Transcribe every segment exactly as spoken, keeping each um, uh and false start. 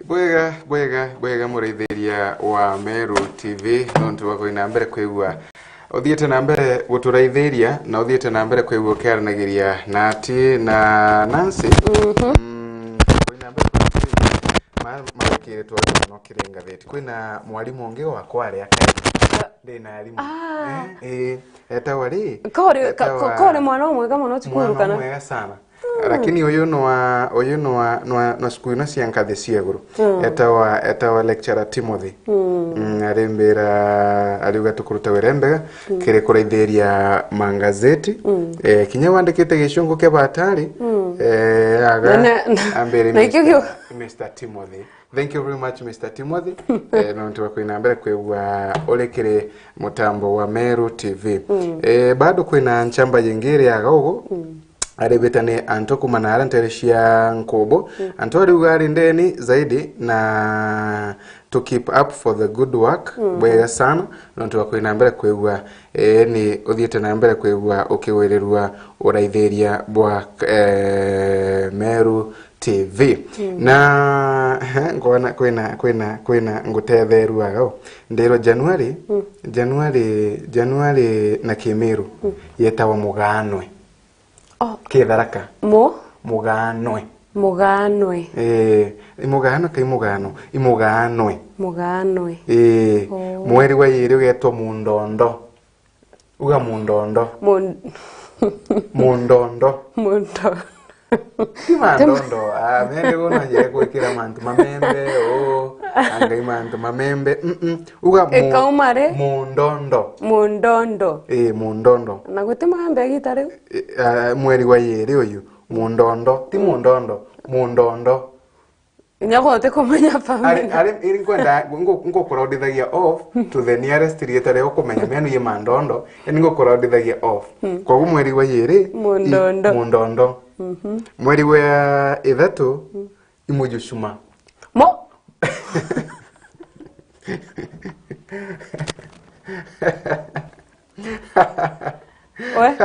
Bwega, bwega, bwega, muraithiria wa Meru T V, nontu bwa kwina mbere kwigua uthiite na mbere guturaithiria na uthiite na mbere kwigua ukiaranagiria na ati na Nancy. Mm, kwina mbere kwigua ma-, marikire twathana no kiri ngatheti. Kwina mwarimu ungi wakwa aria kairi. Ndi na arimu. Ah. Eh, eh, etagwa ri? Kori, ka-, etagwa ka-, kori mwana umwega muno cukuru mwana kana? Umwega sana. Lakini uyu nwa, uyu nwa, nwa, nwa cukuru ino cia nkathi cia iguru. Mm. Etawa, etawa lecturer Timothy. Mm. Mm, arimbira, ariuga tukuruta wira mbega, kiri kuraithiria mangazeti. Mm. Eh, kinya wandikite gicungu kia batari, mm, eh, aga na, na, ambire na ikio Mister, kio- Mister Timothy. Thank you very much, Mister Timothy. Eh, nontu bwa kwina mbere kwigua uri kiri mutambo wa Meru T V. Mm. Eh, bado kwina nchamba yingi iri aga ugu. Mm. Aribita ni antu kuma na aria ntere cia Nkubu. Mm. Antu ariuga ari ndeni zaidi na to keep up for the good work. Mm. Bwega sana, nontu bwa kwina mbere kwigua, eh, ni uthiite na mbere kwigua ukiwirirua uraithiria bwa, eh, Meru T V. Mm. Na, ehe, ngona kwina, kwina, kwina ngutetheruaga u. Ndirwa January, mm, January, January na Kimiru, mm, yetawa Muganwe. Oh. Kitharaka. Mu? Muganwe. Muganwe. Eh, i Mugano ka i Mugano? I Muganwe. Muganwe. Eh, oh, mweri wa iri ugetwa Mundondo. Uga Mundondo. Mun- Mundondo. Mundondo. Ti mandondo. Ah, mende gona je gwikira mantu mamembe, oh, angai mantu mamembe. Mm, mm. Uga mu-, ikauma ri? Mundondo. Mundondo. Eh, Mundondo. Na guti mambe gita riu? Eh, ah, mweri wa iri uyu. Mundondo. Ti Mundondo. Mundondo. Inya gwe utikumenya family. Ari, ari, iri nkwenda, ngu-, ngukuraudithagia off to the nearest rieta ria ukumenya, menu ye mandondo, yani ngukuraudithagia off. Mm. Koguo mweri wa iri, i-, Mundondo. Mundondo. Mhm. Mweri wa ithatu, mm, i Mujusuma. Mo- We?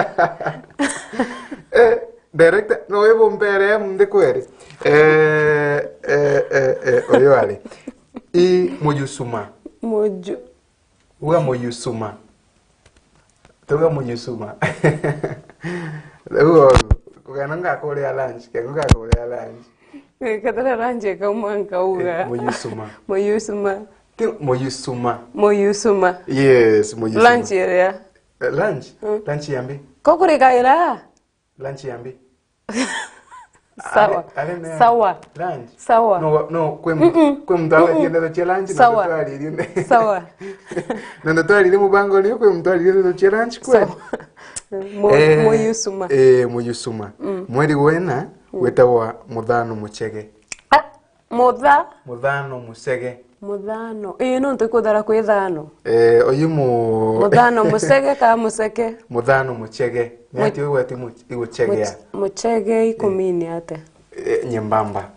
Eh, director, no we bumpere ya munthi kweri? Eh, eh, eh, eh, uyu ari. I Mujusuma. Muju- Uga Mujusuma. Tuga Mujusuma. Riu oru, kugana ngakuria lunch, kegu ngakuria lunch. Kethira lunch ikauma nkauga. Eh, Muyusuma. Muyusuma. Ti Muyusuma. Muyusuma. Yes, Muyusuma. Lunch iria. Eh, lunch? Mm. Lunch ya mbi? Ko kurikaira? Lunch ya mbi? Sawa. Are, are ne- Sawa. Lunch? Sawa. No, no, kwe m-, mm-mm, kwe muntu awe tiende to lunch, no. Sawa. Twaririe ne- Sawa. Na ndo twaririe mubango ni kwe muntu aririe to lunch kwe. Sawa. Mu-, eh, Muyusuma. Eh, Muyusuma. Mm. Mweri wena, mm, wetagwa Muthano Muchege. Ah, Mutha? Muthano Muchege. Muthano. Ii, nontu ikuthara kwi thano. Eh, uyu mu- Muthano Muchege ka Muchege? Muthano Muchege. Ni ati ugwati mu-, iguchegea. Much-, Muchege ikumini atia? Eh, nyembamba.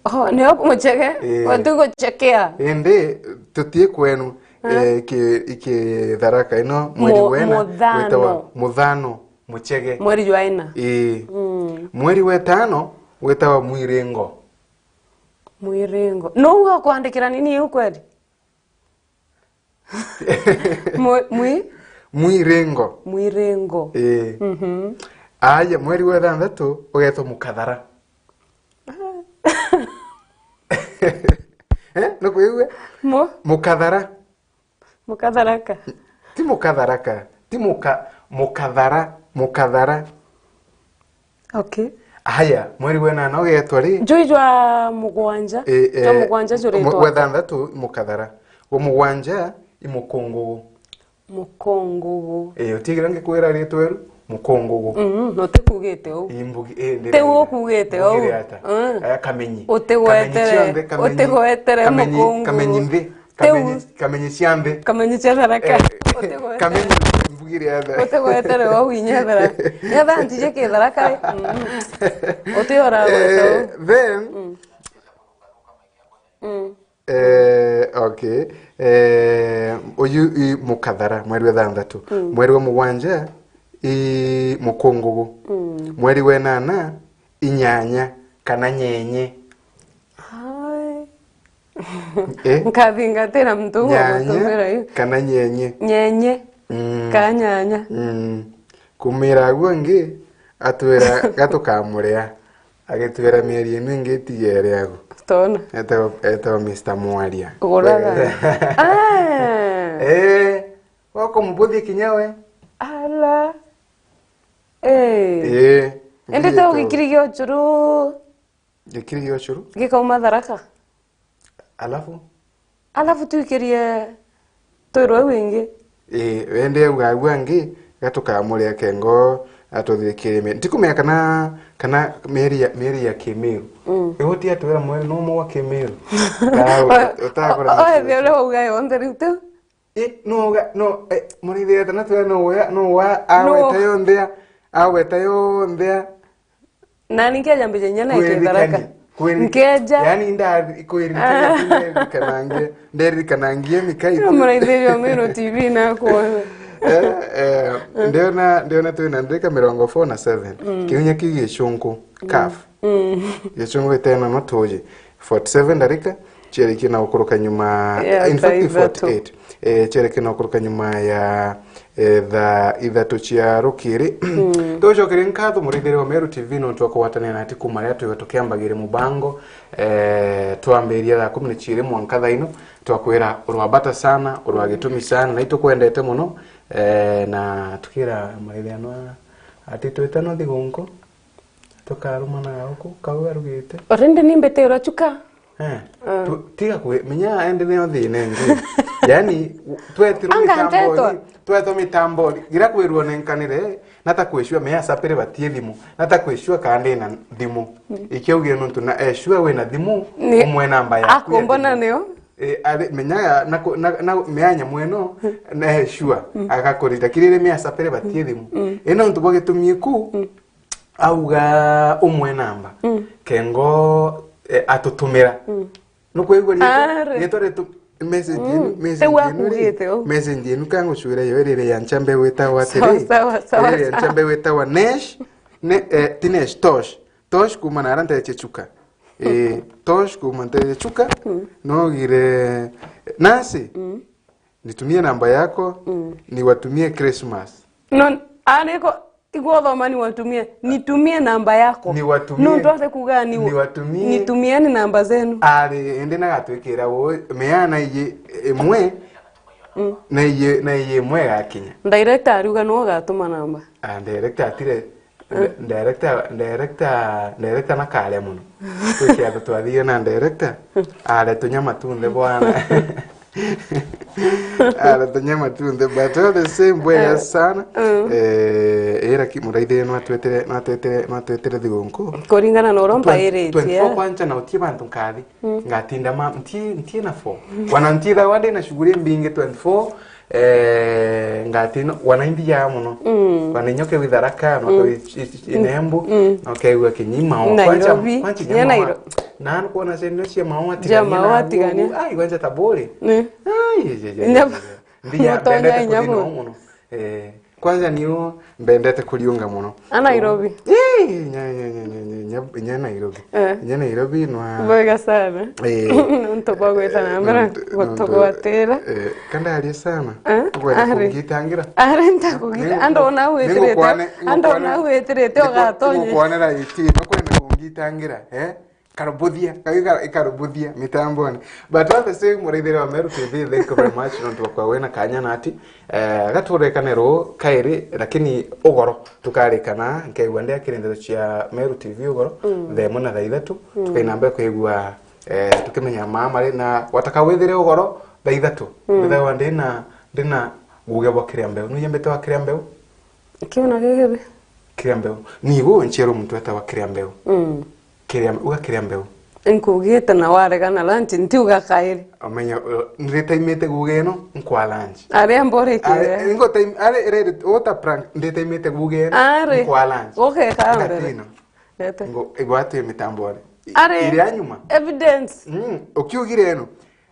Oh, nio Muchege? Eh. Watu guchekea. Indi tutie kwenu. Ah. Eh, ki-, iki Tharaka ino mweri wena wetawa Muthano Muchege. Mweri jwa ina. Ii. Mm. Mweri wa itano wetawa Mwiringo. Mwiringo. No uga kwandikira nini iu kweli? Mwi-, mwi-? Mwiringo. Mwiringo. Ii. Mhm. Aya, mweri wa ithanthatu ugetwa Mukathara. Eh, nukwigua? Mu-? Mukathara. Mukatharaka. Ti Mukatharaka. Ti Muka-, Mukathara. Mukathara. Okay. Aya, mweri wa inana ugetwa ri? Jui jwa mugwanja. Eh, jwa eh, mugwanja juritwa mwe-, wa ithanthatu i Mukathara. Wa mugwanja i Mukungugu. Mukungugu. Eh, utigira ngikwira ritwa eru? Mukungugu. Mm, utikugite u. Ii, mbugi-, ii, ndira- Ti u ukugite u. Mbugire ata? Mm. Aya, Kamenyi. Utigwetere, Kamenyi cionthe, Kamenyi, utigwetere Kamenyi, Mukungugu. Kamenyi nthi. Ti u. Kamenyi, Kamenyi cia nthi. Kamenyi cia Tharaka. Eh, utigwetere. Kamenyi mbugire atha. Utigwetere wa winya Tharaka. Etha ntije ki Tharaka ri? Mm. Utiora gweta u. Eh, then, mm. Mm. Eh, okay. Eh, uyu i Mukathara, mweri wa ithanthatu. Mm. Mweri wa mugwanja, i Mukungugu. Mm. Mweri wa inana, i Nyanya, kana Nyenye. Hai. Eh? Nkathingatira muntu uu. Nyanya, wamutumira yu. Kana nyenye. Nyenye. Mm. Ka nyanya. Mm. Kumira aguo angi, atwira gatukamuria. Agitwira mieri inu ingi itigere agu. Tona. Etagwo, etagwo Mister Mwaria. Kuguraga. Ah! Eh, wakumbuthia kinya we. Ala. Eh. Eh. Indi to gikiri gia ucuru. Gikiri gia ucuru? Gikauma Tharaka. Alafu? Alafu twikirie twirwe wingi. Ii, wende auga agu angi, gatukamuria kengo, atuthirikirie mi-, ntikumenya kana, kana mieri ya, mieri ya Kimiru. Mm. Iwe ti atwira mweri no mwa Kimiru. Kana uta-, utakora. O, o, message. Ethia uria wauga yonthe riu tu. I, no, ga-, no, eh, muraithire tana twira no wa, no wa, no. Aweta yonthe, aweta yonthe. Nani nkeja mbeca inya na kwirikania, Tharaka. Kwiri-, nkeja. Yani, nda-, kwirikania, ah, nderirikanangia, nderirikanangia Mikai. Muraithiri wa Meru T V nakwona. Eh, eh, ndiona, ndiona twina ndirika mirongo four na seven. Mm. Kiunya kiu gicunku, mm, calf. Mm. Gicunku gitena no tuji. Forty seven ndarika, ciarikia na gukuruka nyuma, yeah, in fact, thaa ithatu. Forty eight. Eh, ciarikia na gukuruka nyuma ya, eh, thaa ithatu cia rukiri. Mm. Tucokerie nkatho muraithiri wa Meru T V nontu wa kugwatanira nati kuma riria twiwe tukiambagiria mubango. Eh, twambiria thaa kumi na ciiri mwanka thaa ino, twakwira urwa bata sana, urwa gitumi sana, na itukwendete muno. Eh, na tukira muraithiri no ati twitano thigunku. Tukarumanaga uku, kau arugite. Already ni mbete ura chuka. Eh, ah, tu-, tiga kwi-, menya ende nio thina ingi. Yani, u-, twetirwo. Anga mitamboni, ntetwa. Twetwa mitamboni. Gira kwirwo nenkanire, nata kwicua mea sapere batie thimu. Nata kwicua kana ndina thimu. Mm. Ikiaugire nontu na ecua wina thimu, ni umwe namba yaku ya akumbona thimu. Nio. Eh, ari, menyaga na ku-, na, na mea nyamu ino, mm, na ecua, mm, agakurita. Kirire mea sapere batie thimu. Mm. Ino ntu bwa gitumi ku, mm. Auga umwe namba. Mm. Kengo, eh, atutumira. Mm. Nukwigua rietwa, are, rietwa ritu, message inu, mm, message inu ri, akugite u. Message inu kangucwira yo irire ya nchambe witagwa atiri. Sawa, sawa, sawa, irire ya nchambe witagwa Nesh, ne, eh, ti Nesh, Tosh. Tosh kuma na ara nteche chuka. Eh, Tosh kuma nteche chuka. Mm. Nogire, nasi, mm. Nitumie namba yako, mm, niwatumie Christmas. No, ariko, igua uthoma niwatumie. Nitumie namba yako. Niwatumie. Nontu ati kuga ni-, niwatumie. Nitumieni namba zenu. Ari, indi nagatwikira u, meana iye imwe, mm, na iye, na iye imwe igakinya. Director ariuga no gatuma namba. Ah, director atire, Director, director, director nakaria muno. Kwi kiatho twathire na director, aria tunyama tunthe bwana. Aria tunyama tunthe, but all the same, bwega sana. Mm. Eh, ira ki-, muraithire no atwetere, no atwetere, no atwetere thigunku. Kuringana na uria mpairitie. Twenty-four kwancha na utie bantu nkathi. Mm. Ngatinda ma, nti, nti na four. Wana nti thawa ndi na shughuli mbingi twenty-four, eh, ngati no, wana imbi ya muno. Mm. Wana inyo ke witharaka, no, mm, ke wi-, i-, i-, inembu, mm, no ke wa kinyima. Nairobi. Kwanza, kwanza nyama wa-, Nairo-, na nkuona sendo cia mawa tigania. Cia mawa tigania. Ai, kwanza tabore. Mm. Ai, ye, ye, ye, ye, ye. Nyama. Ndia, mutonya ndendete inya kuthina muno. Muno. Eh, kwanza niu mbendete kuriunga muno. A Nairobi? Ii, nya, nya, nya Nairobi. Eh. Nya Nairobi nwa. Bwega sana. Eh. Nontu bwa gwita na mbere gutugwatira. Eh, kandaria sana. Eh, ukwenda kungitangira? Ari ntakugira. Andu ona witirite. Andu ona witirite ugatonya. Ngukwanira iti, nukwenda kungitangira, eh? Karubuthia, kau ka-, ikarubuthia mitamboni. But all the same, muraithire wa Meru T V, thank you very much nontu bwa kwa wena kanya nati. Eh, gaturikane ru kairi, lakini ugoro tukarikana, nkaigua ndi akiri ndeto cia Meru T V ugoro, mm, thaa imwe na thaa ithatu, mm, tukaina mbere kwigua, eh, tukimenya maa mari na wataka withire ugoro thaa ithatu. Mm. Withawa ndina, ndina guge bwa kiria mbeu. Nuye mbete wa kiria mbeu? Kiu na gigithe. Kiria mbeu. Nigu nchiarwo muntu etagwa kiria mbeu. Mm. Kiria, uga kiria mbeu. Nkugite na waregana lunch, ntiuga kairi. Omenya, uh, nditaimite guga ino, nkwa lunch. Aria mborikirie. Are, ngo time, are, rere, ota prank, nditaimite guga ino, are, nkwa lunch. Ugeka mbere. Ngatino. Gete. Ngo, igwatwe mitamboni. I-, are, iria nyuma. Evidence. Mm, ukiugire ino.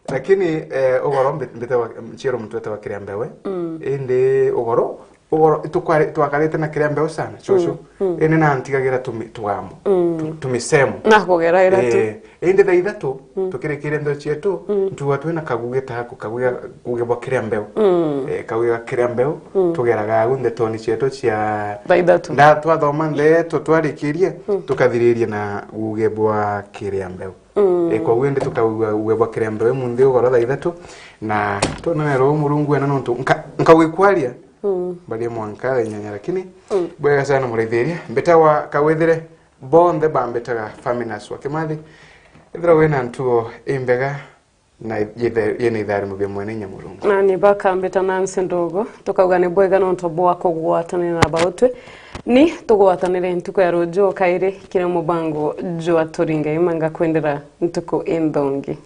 Lakini, eh, ugoro mbi-, mbite wa, nchiero muntu etagwa kiria mbewe. Mm. Indi ugoro, ugoro, itukwari-, twakarite na kiria mbeu sana, cucu. Mm, mm. Indi nantigagira tumi-, twamo. Mm. Tu-, tumisemo. Na kugera ira tu. Eh, indi thaa ithatu, mm, tukirikiria mbeu cietu, mm, ntuga twina kagugi taku, kagugi ga, gugi bwa kiria mbeu. Mm. Eh, kagugi ga kiria mbeu, mm, tugeraga agu ndetoni cietu cia thaa ithatu. Nda twathoma ndeto twarikirie, mm, tukathiriria na gugi bwa kiria mbeu. Mm. Eh, koguo indi tukaugua gugi bwa kiria mbeu munthi ugoro thaa ithatu, na twonane ruu Murungu wena nontu nka-, nkagwikwaria, mm, mbarie mwanka thaa inyanya, lakini, mm, bwega sana muraithiria. Mbitagwa Kawithire, bonthe bambitaga Faminas wa Kimathi. Ethira wina ntugo imbega na yithe-, yina itharimo bia mwene inya Murungu. Na ni bakambita Nancy Ndogo, tukauga ni bwega nontu bwa kugwatanira na bautwi. Ni tugwatanire ntuku ya ruju kairi kiri mubango jwa Turinge Ima, ngakwendera ntuku inthongi.